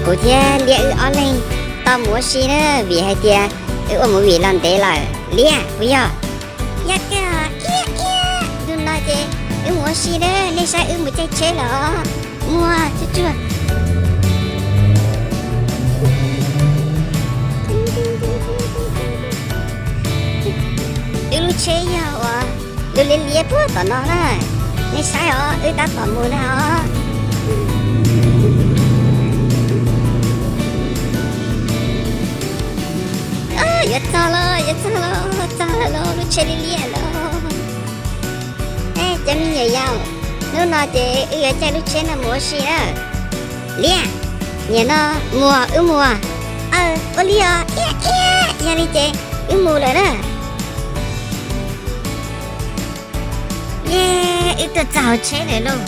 Kuv thiab Liab wb ob leeg tau mus ua si na, vim hais tias wb ua movie los ntev lawm. Liab, puas yog? Yog kawg, iab iab, ntu no ces wb mus ua si na, nej saib wb mus caij tsheb los. Muaj tsuag tsuag. Wb lub tsheb yog uas lub liab liab puag tom no na, nej saib os, wb tab tom mus na os. Yuav txog los, yuav txog los, txog lawm los, lub tsheb liab liab los. Cov me nyuam yaus, hnub no ces wb yuav caij lub tsheb no mus ua si na. Liab, nim no mus, wb mus. Aw, ua li os, iab iab, yog li ces wb mus lawm na. Yeej, wb tuaj txog hauv tsheb lawm lauj.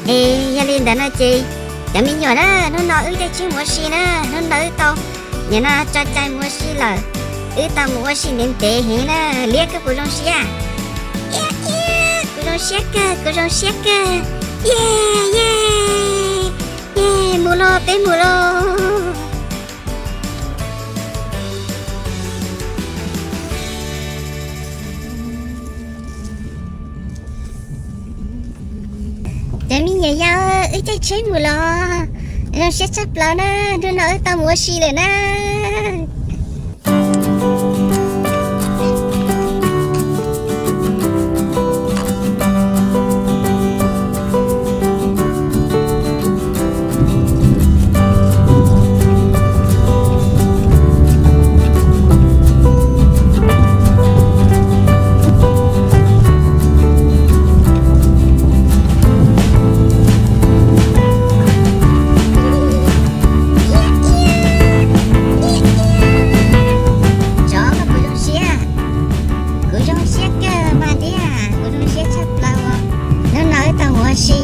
Es yog li ntawd no ces cov me nyuam na, hnub no wb caij tsheb mus ua si na, hnub no wb tau, nim no tso cai mus ua si lawm. Wb tau mus ua si ntev ntev heev na. Liab, koj puas zoo siab? Iab iab, kuv zoo siab kawg, kuv zoo siab kawg. Yeej, yeej, yeej, mus lauj, peb mus lauj. Cov me nyuam yaus, wb caij tsheb mus los zoo siab tshaj plaws na, hnub no wb tau mus ua si lawm na. Tsov, koj puas zoo siab? Kuv zoo siab kawg mas Liab, kuv zoo siab tshaj plaws. Hnub no wb tau mus ua si,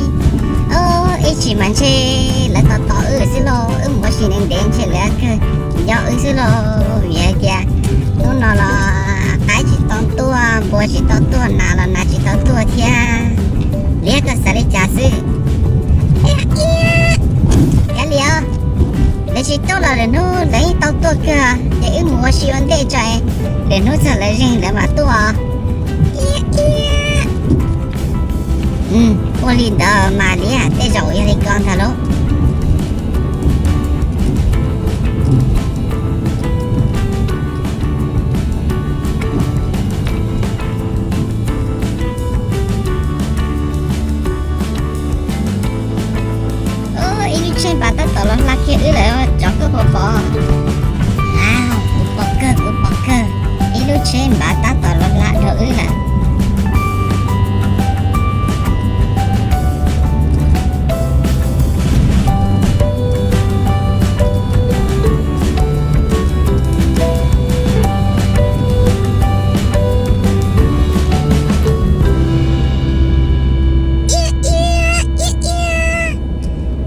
ib chim mas ntshe lawv tos tos wb xwb lauj, wb mus ua si ntev ntev ntshe lawv kawg nco wb xwb lauj. Vim hais tias hnub no los qaib tsis tau tuaj, npua tsis tau tuaj, nas los nas tsis tau tuaj thiab. Liab, koj xav li cas xwb? Kav liam, lawv tsis tuaj los lwm hnub lawv yeej tau tuaj kawg, ces wb mus ua si ua ntej tso, lwm hnub txog lawv zeeg lawv mam tuaj. Ua li ntawd mas Liab, tej zaum yog li ko ntag lauj. Ib lub tsheb npav tab tom los hla kiag wb lawm, tsov, koj puas pom? Kuv pom kawg, kuv pom kawg, ib lub tsheb npav tab tom los hla dhau wb lawm.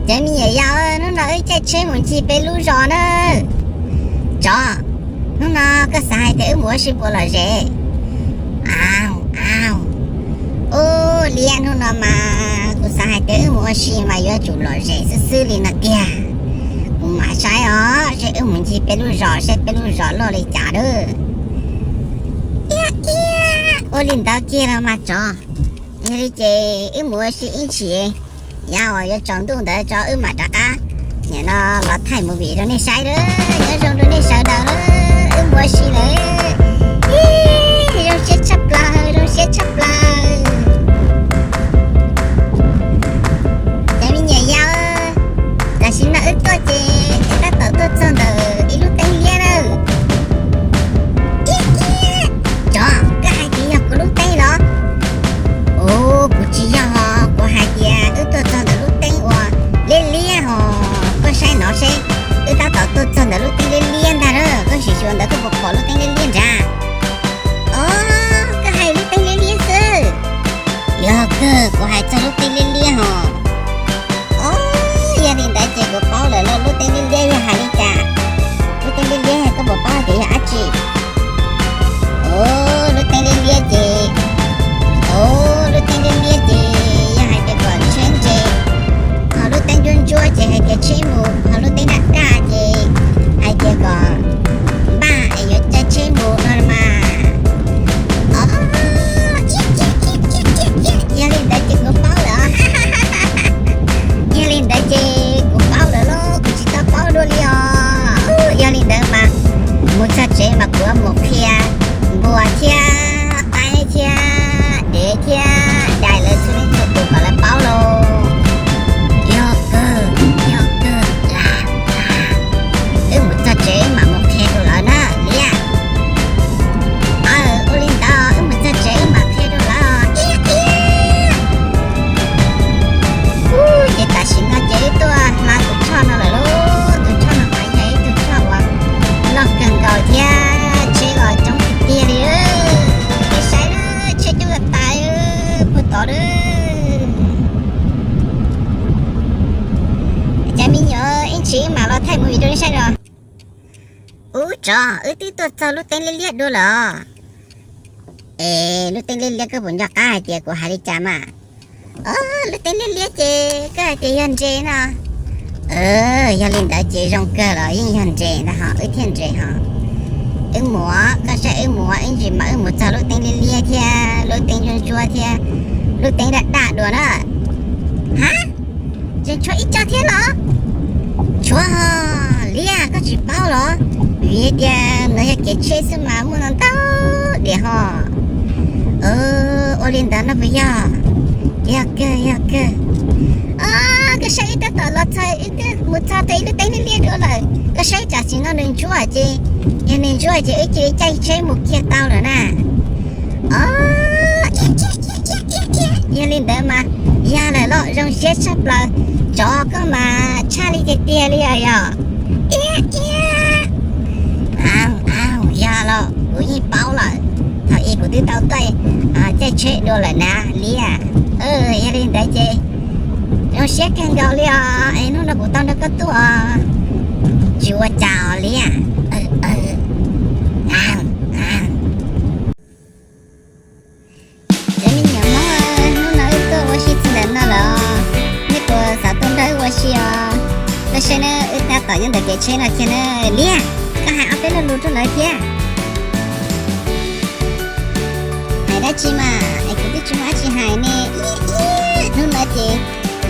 Cov me nyuam yaus, hnub no wb caij tsheb mus ncig peb lub zos na. Tsov, hnub no koj xav hais tias wb mus ua si puas lom zem? Au, au. Ub, Liab, hnub no mas kuv xav hais tias wb mus ua si mas yuav tsum lom zem xwb xwb li no tiag. Kuv mam saib os, seb wb mus ncig peb lub zos seb peb lub zos loj li cas lawm. Ua li ntawd kiag los mas Tsov, yog li ces wb mus ua si ib chim, yav uas yuav tsaus ntuj ntawd tso wb mam rov qab nim no los thaij movie rau nej saib lawm. Nyob zoo rau nej sawv daws lawm, wb mus ua si lawm. Ib, zoo siab tshaj plaws, zoo siab tshaj plaws. Cov me nyuam yaus, tam sim no wb tuaj ces wb tab tom tuaj txog ntawm ib lub teeb liab na. Ib, ib, Tsov, koj hais tias yog kuv lub teeb los? Ub, kuv tsis yog os, kuv hais tias wb tuaj txog ntawm lub teeb uas liab liab hos, koj saib no seb, wb tab tom tuaj txog ntawm lub teeb liab liab ntag na, koj sim xyuas ntawd koj puas pom lub teeb liab liab nrad? Os, koj hais lub teeb liab liab xwb. thiab os. Yog li ntawd mas mus txog tsev mas kuv mus qhia npua thiab qaib thiab dev thiab dais lawv txhua leej txhua tus kom lawv paub lauj. Yog kawg, yog kawg. Wb mus txog tsev wb mam mus qhia rau lawv na, Liab. Aw, ua li ntawd wb mus txog tsev wb mam qhia rau lawv. Ib, ib. Ub, ces tam sim no ces wb tuaj hla tus choj no lawm lauj. Tus choj no mas yog ib tug choj uas loj kawg nkaus thiab tsheb los coob tiag tiag li. Ces saib na, tsheb coob tas tas puag tod na. Cov me nyuam, ib ntsis wb mam los thaij movie rau nej saib os. Ub tsov, wb twb tuaj txog lub teeb liab liab dua lawm os. Es lub teeb liab liab koj puas nco qab hais tias kuv hais li cas mas? Lub teeb liab liab ces koj hais tias yog ntses no. Yog li ntawd ces zoo kawg los yeej yog ntses ntag ho, wb thiaj ntses ho. Wb mus, koj saib wb mus ib ntsis mas wb mus txog lub teeb liab liab thiab lub teeb ntsuab ntsuab thiab lub teeb daj daj dua na. Ha, tseem tshuav ib co thiab los? Tshuav, Liab koj tsis paub los? Vim tias ntawd yog kev tsheb xwb mas muaj ntau ntau diam ho. Ua li ntawd no puas yog? Yog kawg, yog kawg. Koj saib wb tab tom los txog, wb twb mus txog tau ib lub teeb liab liab dua lawm. Koj saib tam sim no nws ntsuab ces, yog nws ntsuab ces wb cia li caij tsheb mus kiag tau lawm na. Yog li ntawd mas yog lawm los zoo siab tshaj plaws. Tsov koj mas tshaj li tiag tiag li os yog. Iab iab. Aw, aw, yog los kuv yeej paub lawm. Thaum ub kuv twb tau tuaj caij tsheb dua lawm na Liab. Yog li ntawd ces zoo siab kawg nkaus li os, es hnub no kuv tau nrog koj tuaj. Tsis ua cas os Liab. Cov me nyuam Hmoob, hnub no wb tuaj ua si txog ntawm no lawm os. Nej puas xav tuaj nrog wb ua si os? Koj saib na, wb tab tom nyob ntawm kev tsheb no kiag na. Liab, koj hais ob peb lo lus rau lawv thiab. Hais dab tsi mas es kuv twb tsis muaj dab tsi hais ne. Hnub no ces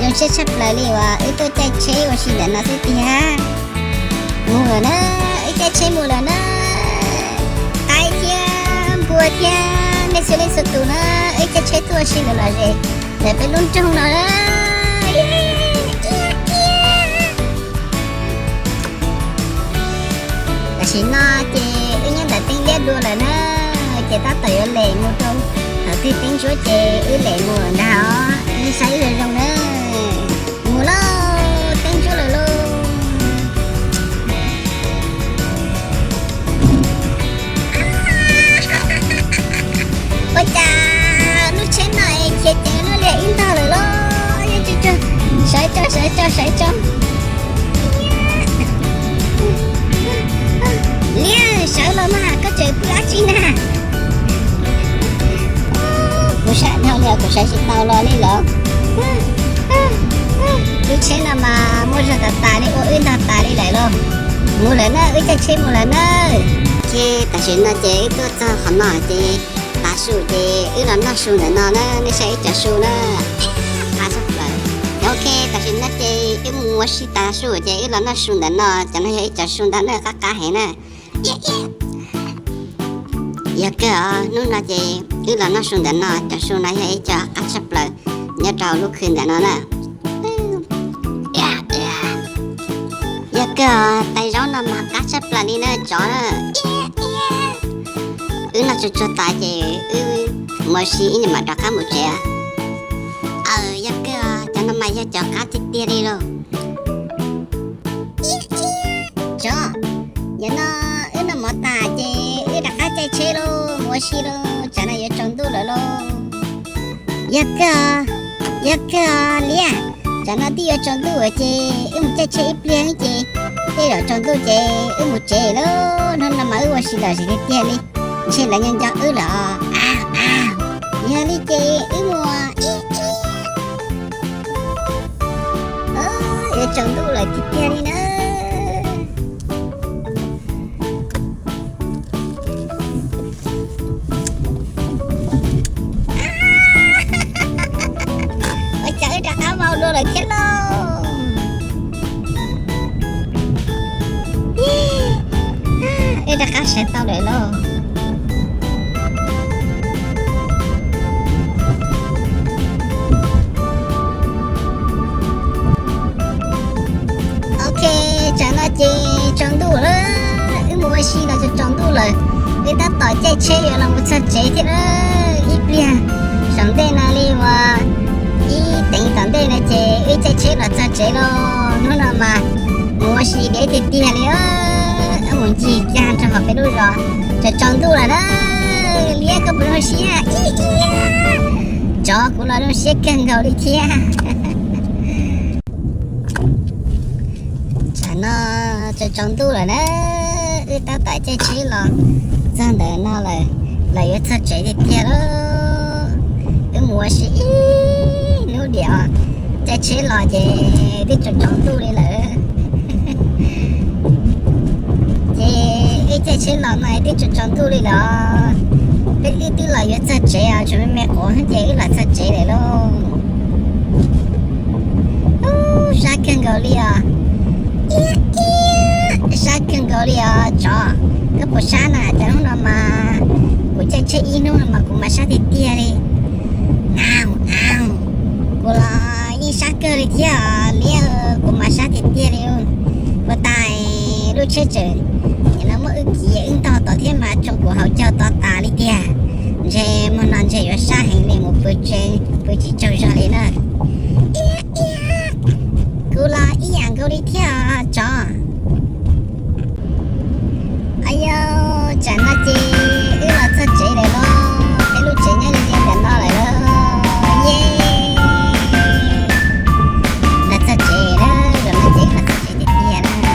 zoo siab tshaj plaws li uas wb tuaj caij tsheb ua si ntawm no xwb tiag. Mus lawm na, wb caij tsheb mus lawm na. Qaib thiab npua thiab nej txhua leej txhua tus na, wb caij tsheb tuaj ua si lawm los ze ntawm peb lub nroog no na. Tam sim no ces wb nyob ntawm teeb liab dua lawm na, ces tab tom yuav lem mus rau thaum twg teeb ntsuab ces wb lem mus lawm ntag os, nej saib wb zoo zoo na. Mus lauj, teeb ntsuab lawm lauj. Ua cas lub tsheb no es khiav ceev luaj li ib ntog lawm lauj. Sawv tso, sawv tso, sawv tso. Liab, sawv los mas, koj tseem pw dab tsi na? Kuv sawv dhau li os, kuv sawv tsis tau los li lawm. Lub tsheb no mas muaj zog tas tas li, ua wb ntog tas li lawm lauj. Mus lawm na, wb caij tsheb mus lawm na. Ces tam sim no ces wb tuaj txog qhov no ces tav su ces wb los noj su ntawm no na, nej saib wb cov su na. Qab tshaj plaws. Ok, tam sim no ces wb mus ua si tav su ces wb los noj su ntawm no, cov no yog ib cov su ntawm no qab qab heev na. Yog kawg os, hnub no ces wb los noj su ntawm no, cov su no yog ib co qab tshaj plaws nyob rau lub khw ntawm no na. Yog kawg os, tais zaub no mas qab tshaj plaws li na tsov na. Wb noj tsuag tsuag tas ces wb mus ua si ib nyuag mam rov qab mus tsev. Aw, yog kawg os, cov no mas yog cov qab tiag tiag li lauj. Tsov, yog no wb noj mov tas ces wb rov qab caij tsheb lauj, mus ua si lauj, tsam no yuav tsaus ntuj lawm lauj. Yog kawg, yog kawg Liab, tsam no twb yuav tsaus ntuj lawm ces wb mus caij tsheb ib pliag ces tej zaum tsaus ntuj ces wb mus tsev lauj, hnub no mas wb ua si lom zem tiag tiag li, ntshe lawv nco nco wb lawm os. Yog li ces wb mus ib ib. Yuav tsaus ntuj lawm tiag tiag li na. Ua cas wb rov qab vau dua lawm thiab lauj. Tsaug tau lawm lauj. Ok, tsam no ces tsaus ntuj lawm, wb mus ua si los tsaus tsaus ntuj lawm. Wb tab tom caij tsheb yuav los mus txog tsev thiab. Ib pliag saum ntej no li uas ib teev tom ntej no ces wb caij tsheb los txog tsev lauj. Hnub no mas mus ua si deb tiag tiag li. Wb mus ncig kiag rau hauv peb lub zos, tsaus tsaus ntuj lawm na. Liab, koj puas zoo siab? Ib, ib, tsov, kuv los zoo siab kawg nkaus li thiab. Tsam no tsaus tsaus ntuj lawm na, wb tab tom caij tsheb los txog ntawm no lawm, los yuav txog tsev tiag tiag lauj. Wb mus ua si ib hnub diam, caij tsheb los ces twb tsaus tsaus ntuj li lawm. Ces wb caij tsheb los mas twb tsaus tsaus ntuj li lawm. Peb wb twb los yuav txog tsev os, tsuas me me quav ces wb los txog tsev lawm lauj. Ub, sab kawg nkaus li os. Iab, iab, sab kawg nkaus li os tsov. Koj puas sab na? Cas hnub no mas kuv caij tsheb ib hnub no mas kuv mas sab tiag tiag li. Au, au, kuv los yeej sab kawg li thiab os liab, kuv mas sab tiag tiag li. Ua tas lub tsheb tseem, nim no muab wb kiv wb ntog tod thiab mas tsoo kuv hauv caug to tas li tiag. Ntshe hmo no ntshe yuav sab heev li mus pw tsis tsaug zog li na. Iab, iab, kuv los ib yam nkaus li thiab os tsov. Au yau, tsam no ces wb los txog tsev lawm lauj. Peb lub tsev nyob ze ze ntawm no lawm lauj. Yej, los txog tsev lawm, zaum no ces los txog tsev tiag tiag na.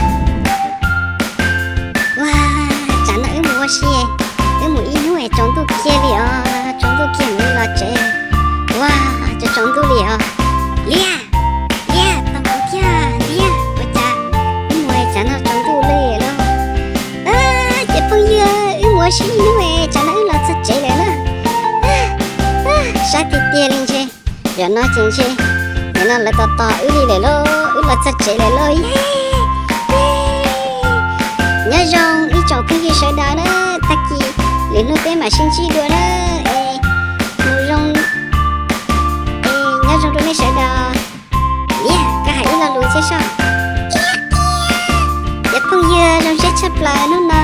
Ua, tsam no wb mus ua si, wb mus ib hnub es tsaus ntuj kiag li os, tsaus ntuj kiag mus los tsev. Ua, tsaus tsaus ntuj li os. Liab, liab, tos kuv thiab liab, ua cas wb mus es tsam no tsaus ntuj li lauj. Ces phooj ywg, wb mus ua si ib hnub es tsam no wb los txog tsev lawm na. Sab tiag tiag li ntshe. Zaum no ces ntshe, zaum no lawv tos tos wb li lawm lauj, wb los txog tsev lawm lauj. Yej, nyob zoo ib tsoom phooj ywg sawv daws na, tag kis lwm hnub peb mam sib ntsib dua na. Es mus zoo, es nyob zoo rau nej sawv daws. Liab, koj hais ib lo lus thiab soj. Cov phooj ywg, zoo siab tshaj plaws hnub no